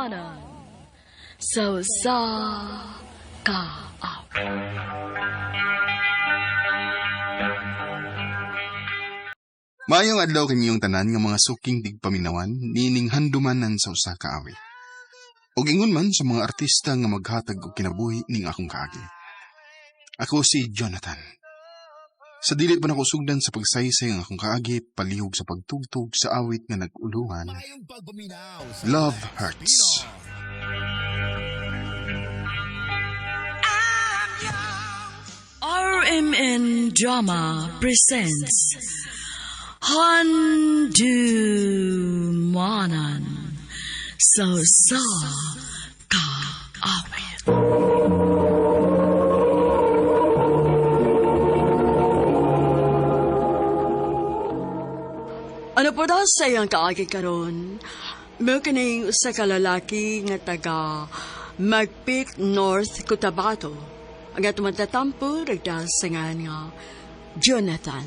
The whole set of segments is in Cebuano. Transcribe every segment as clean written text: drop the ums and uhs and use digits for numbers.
Handumanan sa usa ka awit. Maayong adlaw kaninyong tanan nga mga suking digpaminawan niining handumanan sa usa ka awit. Og ingon man sa mga artista nga maghatag og kinabuhi ning akong kaagi. Ako si Jonathan. Sa dili pa nako sugdan sa pagsaysay ang akong kaagi palihog sa pagtugtog sa awit nga nag-uluhan. Love Hurts. RMN Drama presents Handumanan sa usa ka awit. Ano po daw sa iyang kaagi karon? Mao kining usa ka lalaki nga taga Magpit North Cotabato. Ang atong matatampo nagdahil sa ngalan nga Jonathan.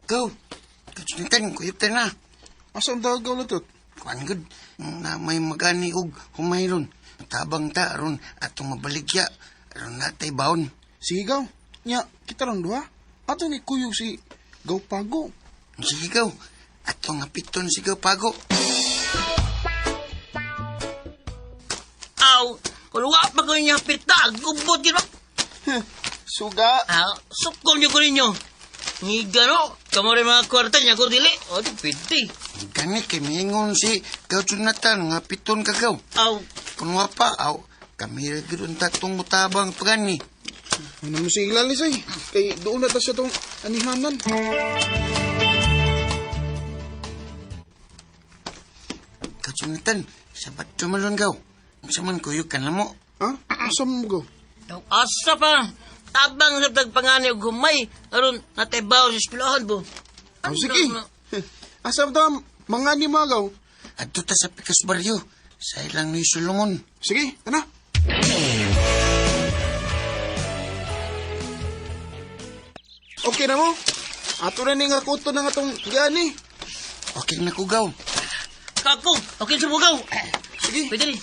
Go. Kasuntan, kuyot na. Asa ang dagaw lutot? Kuan gud na may magani og humayron. Tabang ta aron atong mabaligya aron natay baon. Sige gaw. Nya, kita lang duha. Ato ni kuyog si Gaw Pago. Sige gaw. Atong apiton si Gaw Pago. Aw, kung wa pa ko niya pita, gubot yun. Suga. Ah, sukol niyo ko ninyo. Ni gano, kamo rin mga kwarta niya ko dili. O, di pwede. Gani kay miingon si Gaw Jonathan nga piton ka gaw. Aw, Kung wa pa aw kami ra gyud unta tong mutabang pagani. Ano mo si Iglalis ay? Kay doon na ta siya tong anihanan. Gaw Jonathan, sabat tumalon gaw. Unsa man kuyog ka na mo? Ha? Asa mo gaw? Aw, asa pa. Tabang sa tagpangani og humay aron natay baon sa eskwelahan bo. Oh, sige. Asa mo ta mga ni mga gaw? Adto ta sa Pikas Barrio. Sa ilang ni Sulungon. Sige, tana. Okay na mo? Ato na ni nga kuto na nga tong gani. Okay na ko gaw. Kako, okay sa bugaw. Sige. Pwede rin.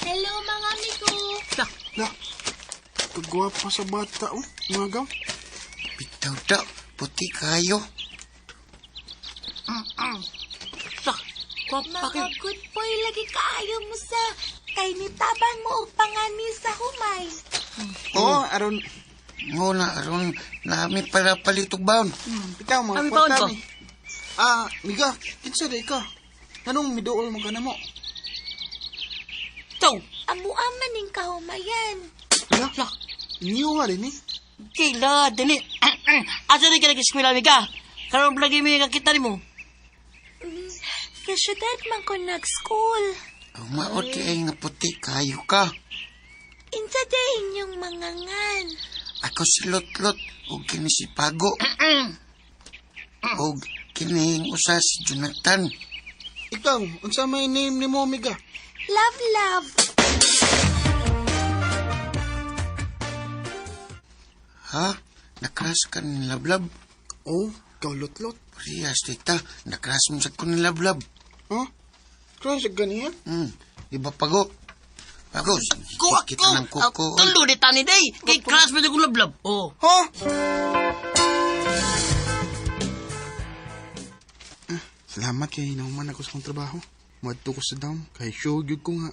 Hello mga amigo. Ta, La. Kagwapa sa bata oh, mga gaw. Bitaw ta, puti kayo. ta. Kwapa Mga kayo. good boy lagi kaayo mo sa kay nitabang mo og pangani sa humay. Oh, aron Nguna aron nami para palitog baon. Ikaw, mga Ami, kwarta baon ko. ni. Ah, miga, kinsa day ka? Anong miduol mo ka na mo? Taw, Amo man ning kahumayan. La, la. new ha rin eh. Kila, dili. Asa rin ka nag-eskwela, miga? Karon lagi mi kakita nimo. Sa syudad man ko nag-school. Maot kay nga puti kayo ka. Insa day inyong mga ngan. Ako si Lotlot ug kini si Pago. Ug kini ang usa si Jonathan. Ikaw, unsa may name ni mo, miga? Love love. Ha? Nakras ka ni Lablab? Oh, ikaw lotlot. Parehas tita, nakras mo sa ko ni Lablab. Ha? Crush ganiya? Di ba Pago? Pago, Ko kita ng ako. kuko. Tulo di tani day. Kay crush mo kong lablab. Oh. Ha? Salamat kay nauman ako sa akong trabaho. Muadto ko sa dam. Kay sure gyud ko nga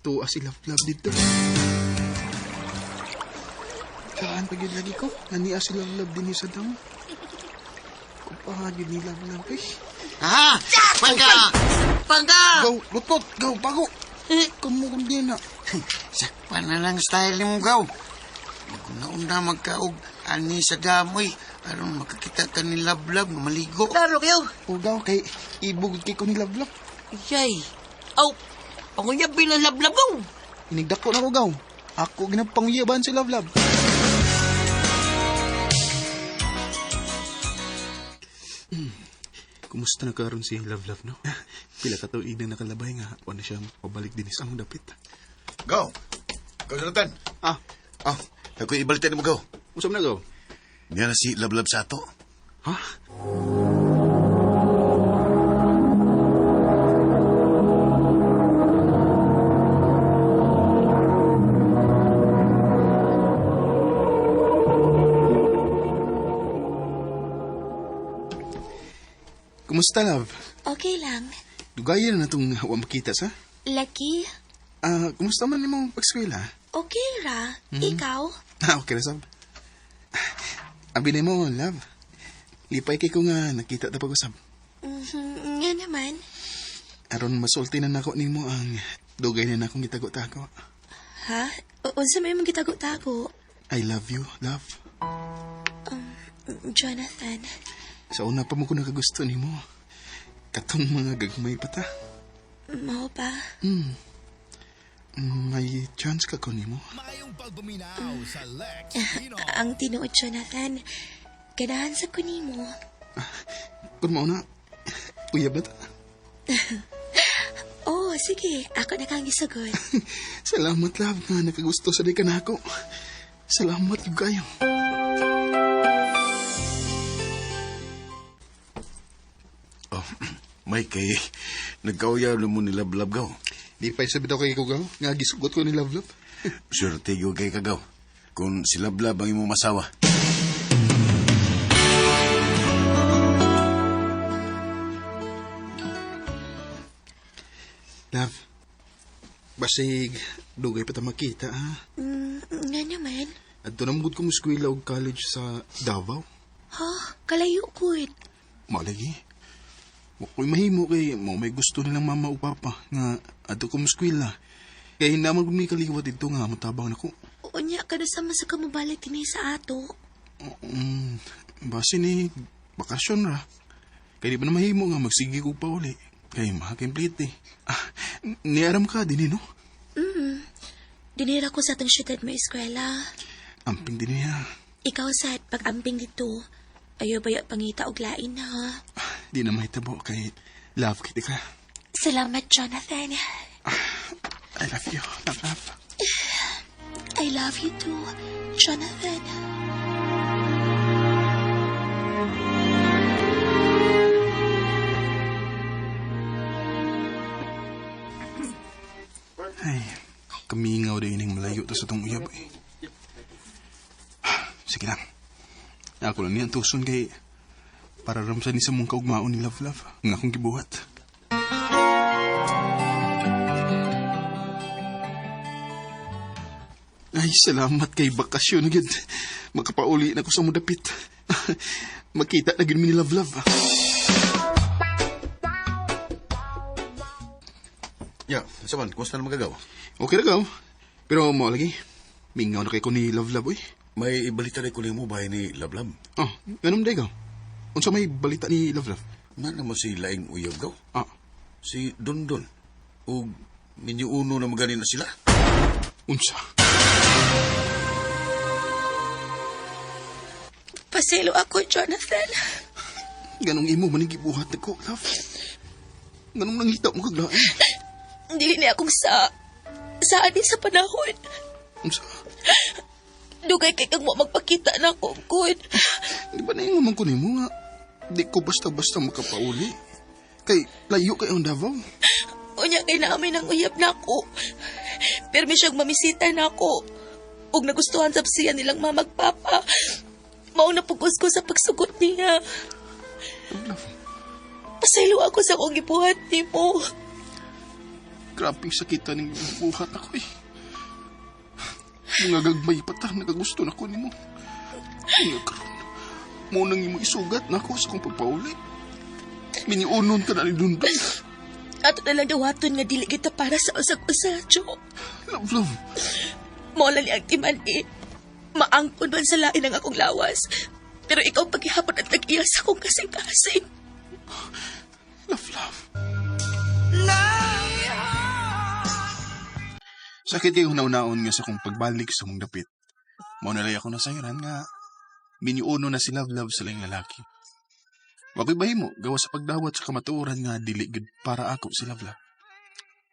tuwa si Love Love dito. Kaan pa gyud lagi ko. Naniya si Love Love din sa dam. Kupa gyud ni Love Love eh. Ha? Pangga! Pangga! Gaw, lutot, gaw, bago. Kamu kung di na. Sakpa na lang style mo gaw. Nauna magkaog ani sa damoy aron makakita ka ni Lablab nga maligo. Klaro kayo. O gaw, kay ibugod kay ko ni Love Love. Yay. Aw, panguyab bilang lablab ko. Inigdako na ko gaw. Ako ginapangyaban si Love Love. Kumusta na karon si Love Love, no? Pila ka tuig na nakalabay nga, wala siya pabalik din sa among dapit. Go! Go, Jonathan! Ah, Ah, ako ibalitan mo, go. usap na go. Niya na si Lablab sa ato. Ha? Kumusta, love? Okay lang. Dugayan na itong wa makita sa? Lucky, Ah, kumusta man nimong pag-eskwela? okay ra. Ikaw? Ah, okay ra sab. Abi nimo, love. Lipay kay ko nga nakita ta pag-usab. Mhm, nga naman. Aron masulti na nako nimo ang dugay na nakong gitago-tago. Ha? Unsa may mong gitago-tago? I love you, love. Jonathan, Sa una pa mo ko nakagusto nimo. Katong mga gagmay pa ta. mao ba? May chance ka ko nimo. Ang tinuod, Jonathan, ganahan sa kunimo. Kun mao na, uyab na ta. Oh, sige. Ako na kang isugot. Salamat, love, nga nakagusto sa di ka nako. Salamat gyud kayo. Oh, may kay nagkauyaw na mo ni Lablab, gaw. Di pa isa bitaw kay ko gaw, nga gisugot ko ni Love Love. Swerte gyud kay kagaw. Kung si Lablab ang imong masawa. Love, basig, dugay pa ta makita, ha? Nga naman. Adto na mo gud ko mo og college sa Davao. Ha? Kalayo ko. Mao lagi. Wa ko'y mahimo kay mo may gusto nilang mama o papa nga adto ko mo eskwela. Kay naman gud mi kaliwat didto nga motabang nako. Unya, kada sa masa ka mabalik din sa ato. Base ni bakasyon ra. Kay di ba na mahimo nga magsige ko pa uli. Kay makakimplete eh. Ah, niaram ka din eh, no? Dinira ko sa atong syudad mo eskwela. Amping din niya. Ikaw sad, pag-amping dito. Ayaw ba yung pangita og lain ha? Di na mahitabo kay love kita ka. Salamat, Jonathan. I love you. Love, love. I love you too, Jonathan. Ay, kamingaw din ining malayo to sa tong uyab eh. Sige lang. Ako lang niyan tuson kay para ramsa ni sa mong kaugmaon ni Love Love nga akong gibuhat. Ay, salamat kay bakasyon na gyud. Makapauli na ko sa mudapit. Makita na gyud mi ni Love Love. Ya, sa man, kumusta na magagaw? Okay ra gaw. Pero mo lagi. Mingaw na kay ko ni Love Love oy. May ibalita rin ko nimo bahay ni Lablab. Oh, ganun day gaw. Unsa may balita ni Love Love? Na naman si Laing Uyab, gaw. Ah, Si Dondon. O minyuuno na magani na sila. unsa? Paselo ako, Jonathan. Ganong imo man gibuhat nako, love. Ganong nangita mo kaglain. Dili niya akong sa... Saan sa panahon. Unsa? Dugay kay kang mo magpakita na ako, good. Di ba naingon man ko nimo nga di ko basta-basta makapauli. Kay layo kay ang Davao. Unya kay namin ang uyab na ako. Pero may siyang mamisita na ako. Ug nagustuhan sa siya nilang mamagpapa. Mao na pugos ko sa pagsugot niya. Love, Pasaylo ako sa akong gibuhat nimo. grabe sakita ning buhat ako eh. Mga gagmay pa ta, nakagusto na ko nimo. Nga karon, mo nang imo isugat na ako sa akong pagpauli. Miniunon ka na ni Dundun. Ato na lang dawaton nga dili kita para sa usag-usa, Jo. Love, love. Mao lang ni ang timan-i. Maangkon man sa lain ang akong lawas. Pero ikaw paghihapon at nag-iya sa akong kasing-kasing. Love, love. Sakit kayo naunaon nga sa kong pagbalik sa mong dapit. Mao na ako nasayran nga miniuno na si Love Love sa laing lalaki. Wa ko'y bahimo gawa sa pagdawat sa kamatuoran nga dili gud para ako si Lavlav.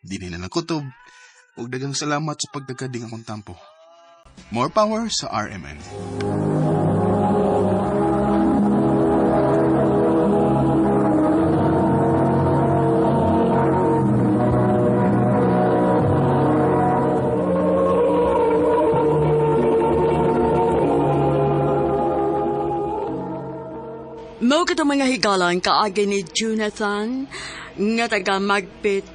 Dili na nakutob ug daghang salamat sa pagdagkading akong tampo. More power sa RMN. Mao katong mga higalan kaagi ni Jonathan nga taga Magpit,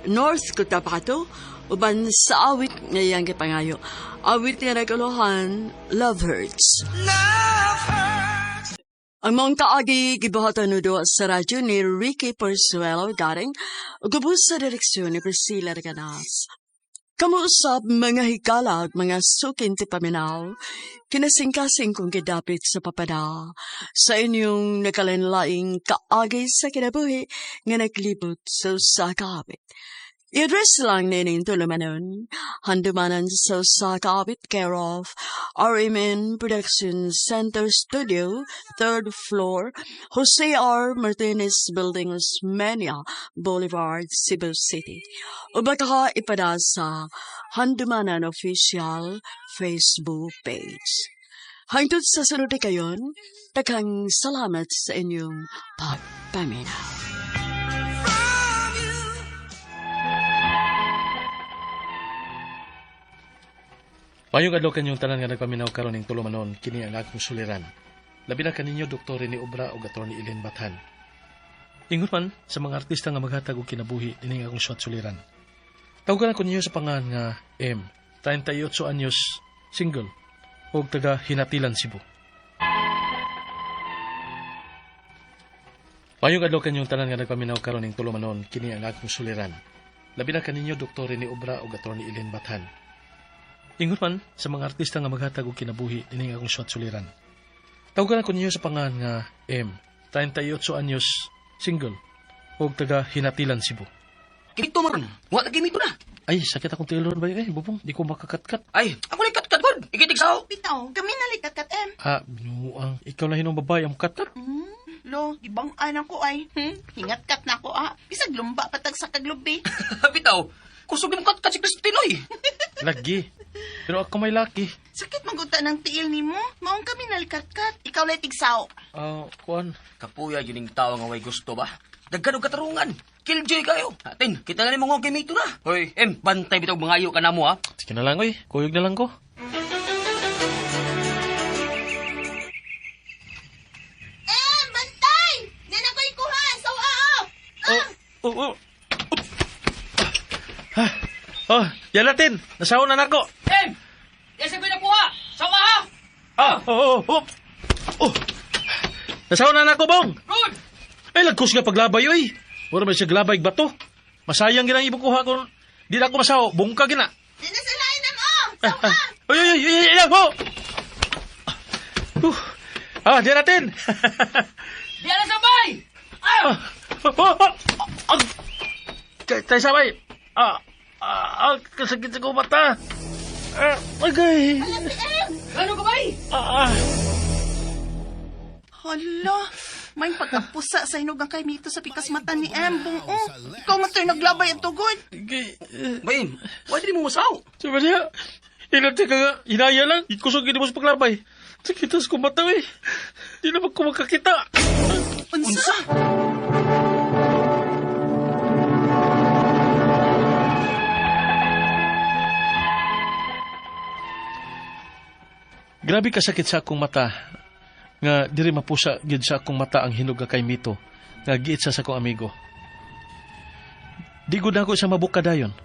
North Cotabato uban sa awit nga iyang gipangayo. Awit nga naguluhan, Love Hurts. Love Hurts. Ang maong kaagi gibuhatan nudo sa radyo ni Ricky Porzuelo Garing ug ubos sa direksyon ni Priscilla Reganas. Kamuusap mga higala ug mga sukin ti paminaw, kinasingkasing kong gidapit sa papada, sa inyong nakalanlaing kaagi sa kinabuhi nga naglibot sa usa ka awit. I-address lang nining tulumanon, handumanan sa usa ka awit, care of RMN Production Center Studio, 3rd floor, Jose R. Martinez Building, Osmeña Boulevard, Cebu City. O baka ipada sa Handumanan Official Facebook page. Hangtod sa sunod na kayon, daghang salamat sa inyong pagpaminaw. Mayong adlaw kanyong tanan nga nagpaminaw karon ning tulumanon, kini ang akong suliran. Labi na kaninyo Dr. Rene Obra ug Attorney Ellen Bathan. Ingon man sa mga artista nga maghatag og kinabuhi dining akong suwat suliran. Tawgan ako ninyo sa pangan nga M, 38 anyos, single, ug taga Hinatilan, Cebu. Mayong adlaw kanyong tanan nga nagpaminaw karon ning tulumanon, kini ang akong suliran. Labi na kaninyo Dr. Rene Obra ug Attorney Ellen Bathan. Ingon man sa mga artista nga maghatag og kinabuhi dining akong suwat suliran. Tawgan ako ninyo sa pangan nga M, 38 anyos, single, ug taga Hinatilan, Cebu. Kinito man, wa na kimito na. Ay, sakit akong tailor ba yun? Eh, bubong, di ko makakatkat. Ay, ako na katkat god. Ikitig sao. Bitaw, kami nalikat em. Ah, binuang. Ikaw na hinong babae ang katkat. Lo, ibang anak ko ay. Hingat-kat na ako ah. Bisag lumba patag sa kaglubi. Bitaw, kusog mo katkat si Christine oy. Lagi. Pero ako may laki. Sakit maguta ng tiil nimo. Maong kami nalikat-kat. Ikaw lay tigsaw. Ah, kuan. Kapuya yun yung tao nga way gusto ba? Daghan og katarungan. Killjoy kayo. Atin, kita na nimo nga kimito na. Hoy, em, bantay bitaw mga ayo ka na mo ha. Sige na lang, oy. Kuyog na lang ko. Em, bantay! Yan ako ikuha. Sawa ah. Oh, oh, oh. Ah, oh, yan natin. Nasaon na nako. Em! Yan sa nakuha! Sawa ha! Ah, oh, oh, oh. Oh. Nasaon na nako, Bong. Rod! Ay, lagkos nga paglabay, oy. Wala man siya glabay bato. Masayang ginang ibukuha kung di na ako masaw. Bungka gina. Yan na sa lain oh. Ah, ah. Oy, oy, oy, oy, oy, oh. Ah, di natin. Di na sabay! Ah, oh, oh, oh. Ah, Tay sabay. Ah, ah, ah, kasakit sa kong mata. Ah, agay. Ano ka bay? Ah, ah. Hala, may pagkapusa sa hinog ang kay Mito sa pikas mata ni Em. Bung, oh. Ikaw man to'y naglabay ang tugod. Agay. Bay, why di mo masaw? Sabi niya, ilan ka nga, hinaya lang. Ikusog gini mo sa paglabay. Sakit sa kong mata, eh. Di naman ko makakita. Unsa? Grabe kasakit sa akong mata. Nga diri mapusa gid sa akong mata ang hinog nga kay Mito. Nga giit sa akong amigo. Di gud ako sa mabuka dayon.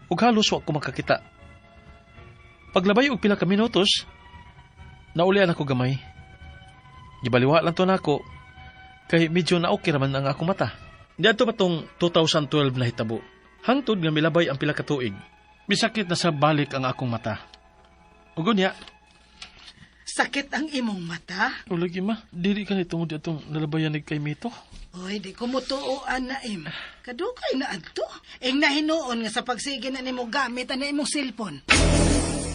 Ug halos wa ko makakita. Paglabay og pila ka minutos, naulian ako gamay. Gibaliwa lang to nako kay medyo na-okay raman ang akong mata. Diadto pa tong 2012 na hitabo. Hangtod nga milabay ang pila ka tuig. Misakit na sa balik ang akong mata. Ug unya, Sakit ang imong mata? O lagi ma, dili ka nitungod atong nalabayan ni kay Mito. Oy, di ko mutuoan na im. Kadukay na adto. Ing nahinuon nga sa pagsige na nimo gamit na imong cellphone.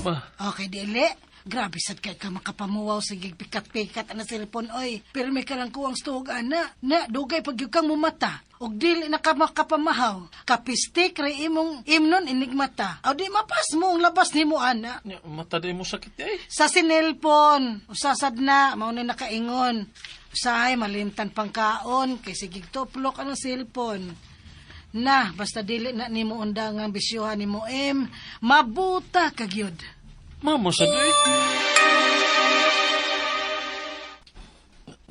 Ma, Okay, dili. Grabe sad kay ka makapamuwaw sa pikat-pikat ana cellphone oy. Pero may karang kuwang stuog ana. Na dugay pag gyud kang mumata. Og dili na ka makapamahaw. Kapistik ra imong imnon inigmata. Aw di mapas mo ang labas nimo ana. Nya, mata di mo sakit eh. Sa sinelpon, usasad na, mao na nakaingon. Usahay, malimtan pang kaon, kay sige tuplok ang cellphone. Na, basta dili na nimo undangang bisyuhan nimo em, mabuta ka gyud. Mamo sa doy.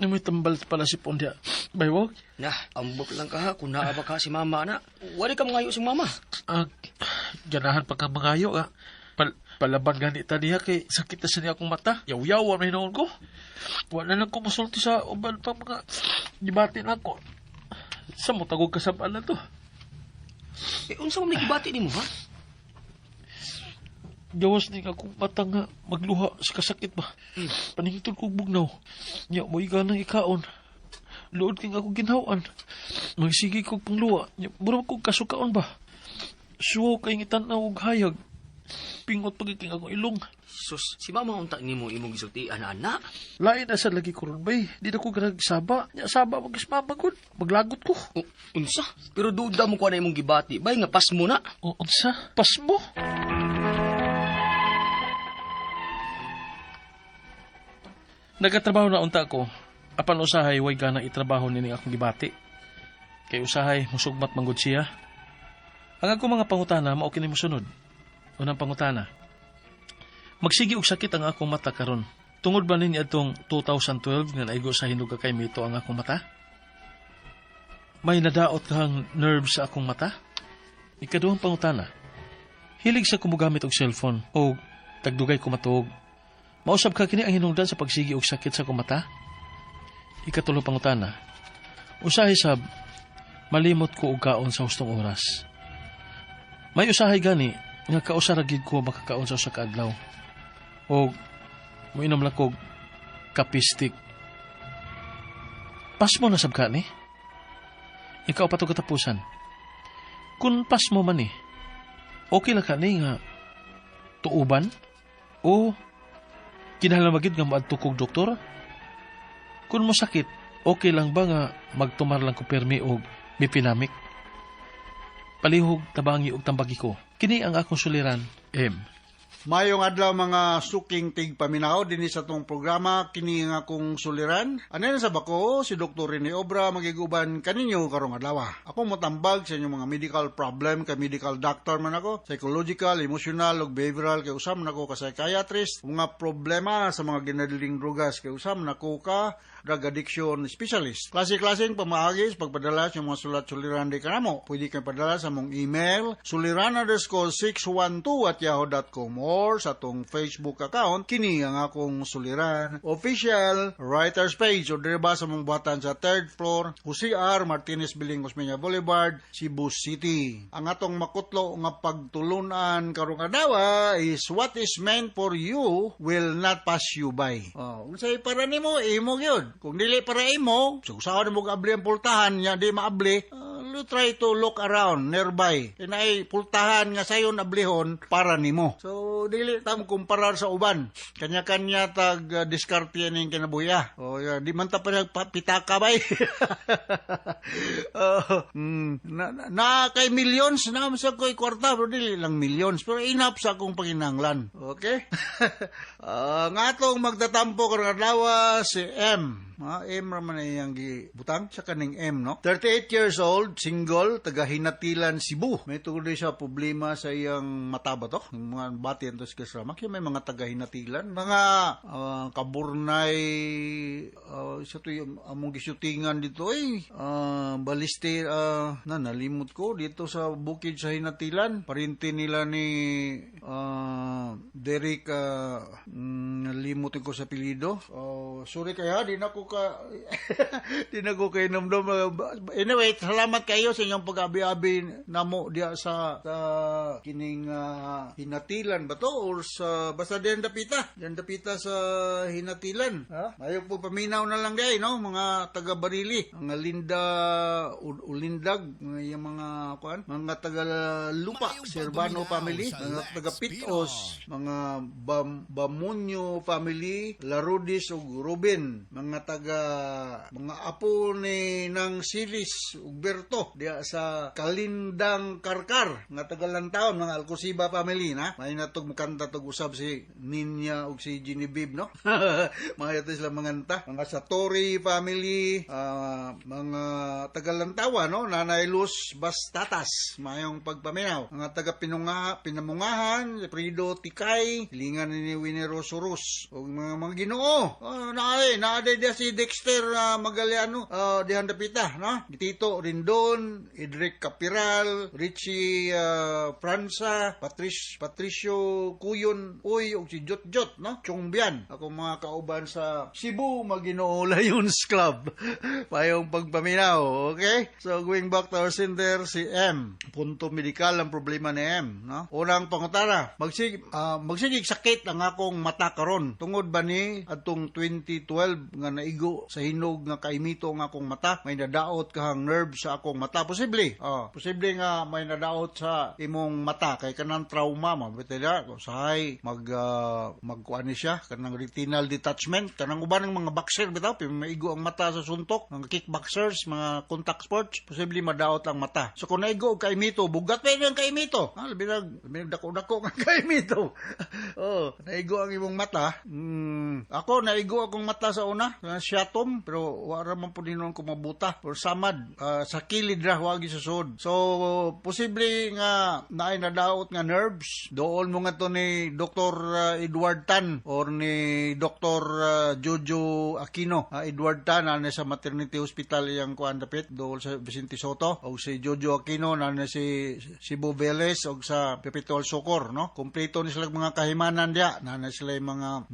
May tambal pala si Pondia. Baywog? Nah, ambot lang ka ha, kung naa ba ka si mama na. Wali ka mangayo si mama. Ah, ganahan pa ka mangayo ah. Palaban gani ta niya kay sakit na sa niya akong mata. Yaw-yaw ang hinoon ko. Wala lang ko musulti sa uban pa mga gibati na ako. Sa mo tagog kasabaan na to. Eh, unsa man may gibati nimo ha? Gawas ni akong mata nga magluha sa kasakit ba. Paningitod kog bugnaw. Nya mo nang ikaon. Luod king ako ginhawan. Magsige kog pangluwa. Nya mura kog kasukaon ba. Suwaw kay ngitan-aw og hayag. Pingot pag king akong ilong. Sus, si mama unta nimo imong gisultian ana. Lain na sa lagi ko ron bay. Di na ko ganag saba. Nya saba mag mama gud. Maglagot ko. Unsa? Pero duda mo ko na imong gibati, bay nga pas mo na. O, unsa? Pasmo? Nagatrabaho na unta ko. Apan usahay way gana itrabaho nini akong gibati. Kay usahay musugmat manggod siya. Ang akong mga pangutana mao kini mosunod. Unang pangutana. Magsige og sakit ang akong mata karon. Tungod ba ninyo atong 2012 nga naigo sa hinuga kay Mito ang akong mata? May nadaot kang nerve sa akong mata? Ikaduhang pangutana. Hilig sa kumugamit og cellphone o tagdugay kumatuog. Mausab ka kini ang hinungdan sa pagsigi og sakit sa akong mata? Ikatulong pangutana. Usahay sab, malimot ko og kaon sa hustong oras. May usahay gani nga kausa ra gid ko makakaon sa usa ka adlaw. Og moinom lang kog kapistik. Pasmo na sab ka ni? Ikaw pa to katapusan. Kung pasmo man ni, okay lang ka ni nga tuuban o kinahanglan magid nga moadto kog doktor? Kung mo sakit, okay lang ba nga magtumar lang ko permi og mefenamic? Palihog tabangi og tambagi ko. Kini ang akong suliran, M. Mayong adlaw mga suking tigpaminaw dinhi sa atong programa kini nga akong suliran. Ano na sa bako si Dr. Rene Obra magiguban kaninyo karong adlaw. Ako motambag sa inyong mga medical problem kay medical doctor man ako, psychological, emotional ug behavioral kay usam nako ka psychiatrist, mga problema sa mga ginadiling drugas kay usam nako ka drug addiction specialist. Klase-klaseng pamaagi sa pagpadala sa mga sulat suliran di kanamo. Pwede kayo padala sa mong email suliran_612@yahoo.com or sa atong Facebook account kini ang akong suliran official writers page o dire ba sa mong buhatan sa third floor Jose R. Martinez Building, Osmeña Boulevard, Cebu City. Ang atong makutlo nga pagtulunan karong adlaw is what is meant for you will not pass you by. Oh, unsay para nimo imo gyud. Kung dili para imo, so usaha mo abli ang pultahan nya di maabli, you try to look around nearby. Kinay pultahan nga sayon ablihon para nimo. So dili ta mo kumparar sa uban. Kanya-kanya tag diskarte ning kinabuhi. O yeah, di man ta pa pitaka bay. Na kay millions na sa koy kwarta pero dili lang millions pero enough sa akong panginahanglan. Okay? Nga atong magtatampo karong adlaw si M. M ra man iyang gibutang sa kaning M, no? 38 years old, single, taga Hinatilan, Cebu. May tungod siya problema sa iyang mata ba to? Yung mga bati antos kasama. Kaya may mga taga Hinatilan, mga kaburnay, sa to yung among gisutingan dito eh. Baliste, na nalimot ko dito sa bukid sa Hinatilan. Parinti nila ni Derek, nalimot ko sa apelyido. Oh, sorry kaya, di na ko ka di na ko kay namdom. Anyway, salamat kayo sa inyong pag-abi-abi namo diya sa kining Hinatilan ba to or sa basta diyan dapita. Diyan dapita sa Hinatilan. Ha? Mayo po paminaw na lang gay no mga taga Barili, mga Linda Ulindag, mga yung mga kuan, mga taga Lupa, Servano family, mga taga Pitos, Mga Bamunyo family, Larudis ug Ruben, mga taga mga apo ni nang Silis ug Berto diha sa Kalindang Karkar nga taga Lantaon, mga Alcosiba family na. May natog mukanta tog usab si Ninya ug si Genevieve, no. Mga ito sila manganta. Mga Satori family, mga taga Lantawa, no, Nanay Luz Bastatas, mayong pagpaminaw. Mga taga Pinamungahan, Prido Tikay, hilingan ni Winnie Rosurus ug mga Ginoo. Oh, naay, naaday diha si Dexter Magaliano, dihan dapita, no? Tito Rindon, Edric Capiral, Richie Franza, Patricio Cuyon Uy ug si Jot Jot, no? Chongbian. Ako mga kauban sa Cebu Maginoo Lions Club. Payong pagpaminaw, okay? So going back to our sender, si M. Punto medikal ang problema ni M, no? Unang pangutana, magsigig sakit ang akong mata karon. Tungod ba ni atong 2012 nga naigo sa hinog nga kaimito ang akong mata, may nadaot kahang nerve sa akong mata? Posible. Oh, posible nga may nadaot sa imong mata kay kanang trauma mo bitila usahay magkuan ni siya kanang retinal detachment, kanang uban ng mga boxer bitaw maigo ang mata sa suntok, mga kickboxers, mga contact sports, posible madaot ang mata. So kung naigo og kaimito, bugat pa ang kaimito. Ah, labi nag dako-dako nga kaimito. Oh, naigo ang imong mata. Ako naigo akong mata sa una, siatom, pero wala man pud hinuon ko mabuta or samad, sa kilid ra wagi sa sud. So posible nga naay nadaot nga nerves. Dool mo nga to ni Dr. Edward Tan or ni Dr. Jojo Aquino. Edward Tan naa sa Maternity Hospital iyang kuan dapit dool sa Vicente Soto, o si Jojo Aquino naa si Cebu Velez og sa Perpetual Succour, no? Kompleto ni sila mga kahimanan diya. Naa sila mga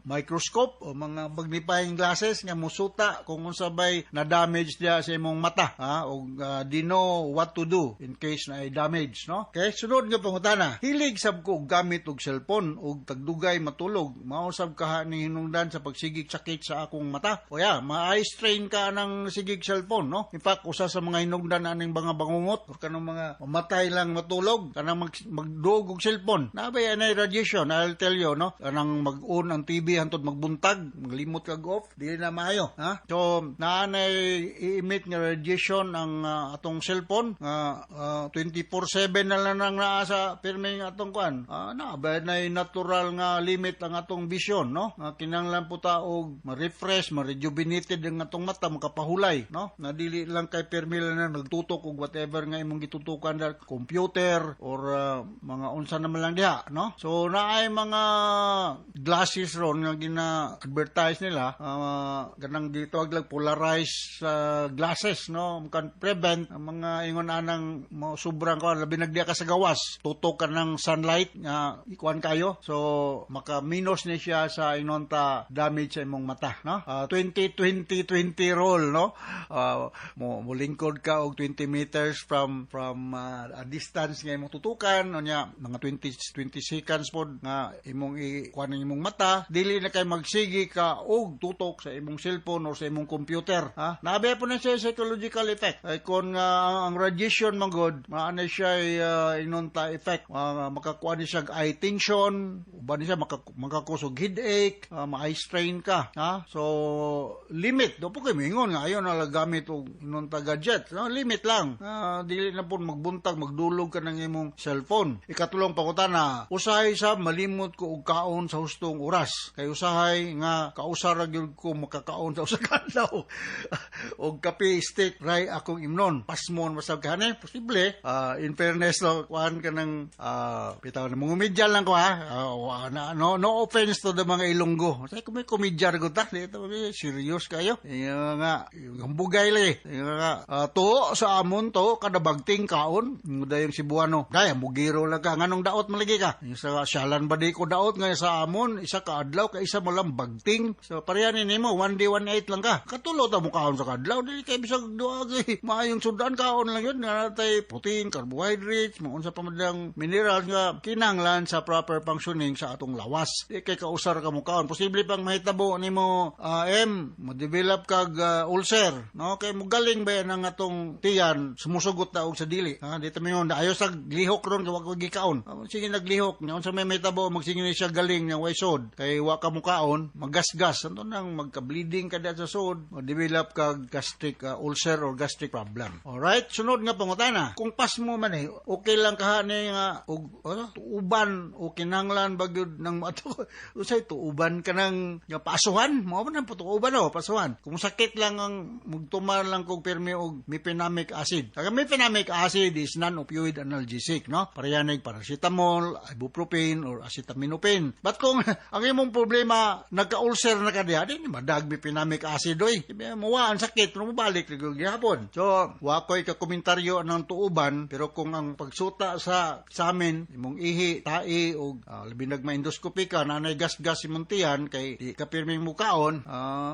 microscope o mga magnifying glasses nga musuta kung unsa bay na damage diya sa imong mata, ha, og di know what to do in case na ay damage, no? Okay, sunod nga pangutana. Hilig sab ko og gamit og cellphone og tagdugay matulog. Mao sab kaha ni hinungdan sa pagsigig sakit sa akong mata. O ya, ma-eye strain ka ng sigig cellphone, no? In fact, usa sa mga hinungdan aning mga bangungot or kanang mga mamatay lang matulog, kanang magdug og cellphone. Nabay anay radiation, I'll tell you, no? Kanang mag-on ang TV hantod magbuntag, maglimot kag off, dili na maayo, ha? So, naanay i-emit nga radiation ang atong cellphone nga 24/7 na lang nang naa sa pirming atong kuan. Naa nay natural nga limit ang atong vision, no? Nga kinahanglan po ta og ma-refresh, ma-rejuvenated ang atong mata, makapahulay, no? Na dili lang kay pirmi lang na nagtutok og whatever nga imong gitutukan dar computer or mga unsa naman lang diha, no? So naay mga glasses ron nga gina-advertise nila, ganang gitawag lang polarized glasses, no? Can prevent ang mga ingon anang mo sobrang kuan, labi nagdiya ka sa gawas, tutok ka ng sunlight nga ikuan kayo, so maka-minus ni siya sa inonta damage sa imong mata, no? 20-20-20 rule, no? Mo molingkod ka og 20 meters from a distance nga imong tutukan, unya mga 20 seconds pod nga imong ikuan ang imong mata, dili na kay magsigi ka og tutok sa imong cellphone or sa imong computer, ha? Nabi po na siya psychological effect. Ay kon nga ang radiation man gud, maana siya inonta effect, makakuha ni siya eye tension, uban ni siya makakusog headache, ma-eye strain ka, ha? So limit do po kay mingon nga ayon na gamit og inonta gadget, no? Limit lang. Dili na po magbuntag magdulog ka ng imong cellphone. Ikatulong pangutana, usahay sa malimot ko og kaon sa hustong oras kay usahay nga kausa ra gyud ko makakaon sa usa ka adlaw og kape stick ray akong imnon, pasmon masab kahane. Posible. In fairness, no, kuan ka ng bitaw na mangumedya lang ko, ha. No, no offense to the mga Ilonggo. Say ko may komedya ra gud ta dito, serious kayo. Inga nga yung bugay li. Inga nga tuo sa amon to kada bagting kaon dayong Cebuano. Daya mugiro lang ka, nganong daot malagi ka? Yung sa syalan ba di ko daot nga sa amon isa ka adlaw ka isa mo lang bagting. So pareha ni nimo 1 day 1 8 lang ka. Katulo ta mo kaon sa kadlaw, dili kay bisag duha kay maayong sudan, kaon lang yun nga natay protein, carbohydrates, mga unsa pa man dang minerals nga kinahanglan sa proper functioning sa atong lawas. Di kay kausar ka mo kaon. Posible pang mahitabo nimo, M, mo-develop kag ulcer, no? Kay mogaling ba yan ang atong tiyan, sumusugot na og sa dili. Ha, di ta mingon ayo sa lihok ron kay wa ko gikaon. Sige naglihok. lihok nya unsa may mahitabo, magsige ni siya galing nya way sod kay wa ka mukaon, magasgas anto nang magka-bleeding ka diha sa sod, ma-develop ka gastric ulcer or gastric problem. Alright, sunod nga pangutana. Kung pasmo man eh, okay lang kaha ni nga og ano, tuuban o kinahanglan ba gyud ng ato usay tuuban ka ng nga pasuhan, mao man ang tuuban o pasuhan. Kung sakit lang ang mugtumar lang kog pirmi og mefenamic acid. Ang mefenamic acid is non-opioid analgesic, no? Parehanig paracetamol, ibuprofen or acetaminophen. But kung ang imong problema nagka-ulcer na ka diha, di ni madag mefenamic acid oy. Muwa ang sakit pero mobalik ra gyud gihapon. So, wa ko'y kakomentaryo ng tuuban, pero kung ang pagsuta sa amin imong ihi, tai og labi nag ma-endoscopy ka nanay gas-gas imong tiyan kay di ka pirming mukaon,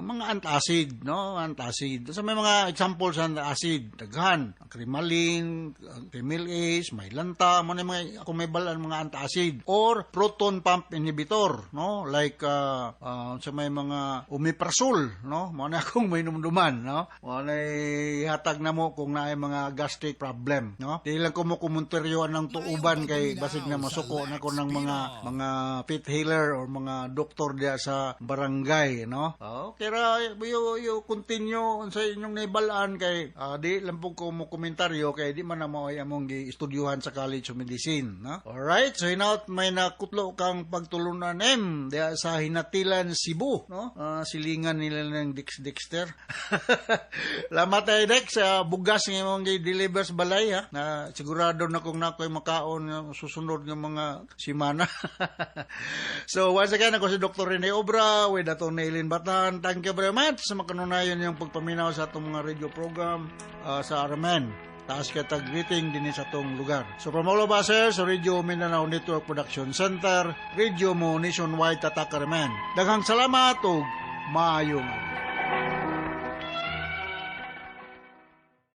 mga antacid, no? Antacid. So may mga example sa antacid, daghan, ang Crimalin, ang Kremil Ace, may Lanta, mo na mga ako may balan mga antacid or proton pump inhibitor, no? Like sa may mga omeprazole, no? Mo na akong may numduman, no? Mo na hatag na mo kung naay mga gastric problem, no? Di lang ko mo komentaryo ng tuuban kay basig na masuko na ko ng mga pit healer or mga doktor diya sa barangay, no? Okay ra, you continue sa inyong naibalaan kay di lang po ko mo komentaryo kay di man na mao ay among gi-estudyuhan sa College of Medicine, no? Alright, so hinaut may nakutlo kang pagtulunan M diya sa Hinatilan, Cebu, no? Silingan nila ng Dix Dexter. Lamat ay Dex sa bugas nga imong gi-deliver sa balay ha. Na sigurado na kung nakoy makaon nga susunod nga mga simana. So once again, ako si Dr. Rene Obra with atong Nailin Batan. Thank you very much sa makanunayon yung pagpaminaw sa atong mga radio program sa RMN. Taas kay tag greeting din sa atong lugar. So from all of us here sa Radio Mindanao Network Production Center, Radio mo nationwide, tatak RMN. Daghang salamat ug maayong adlaw.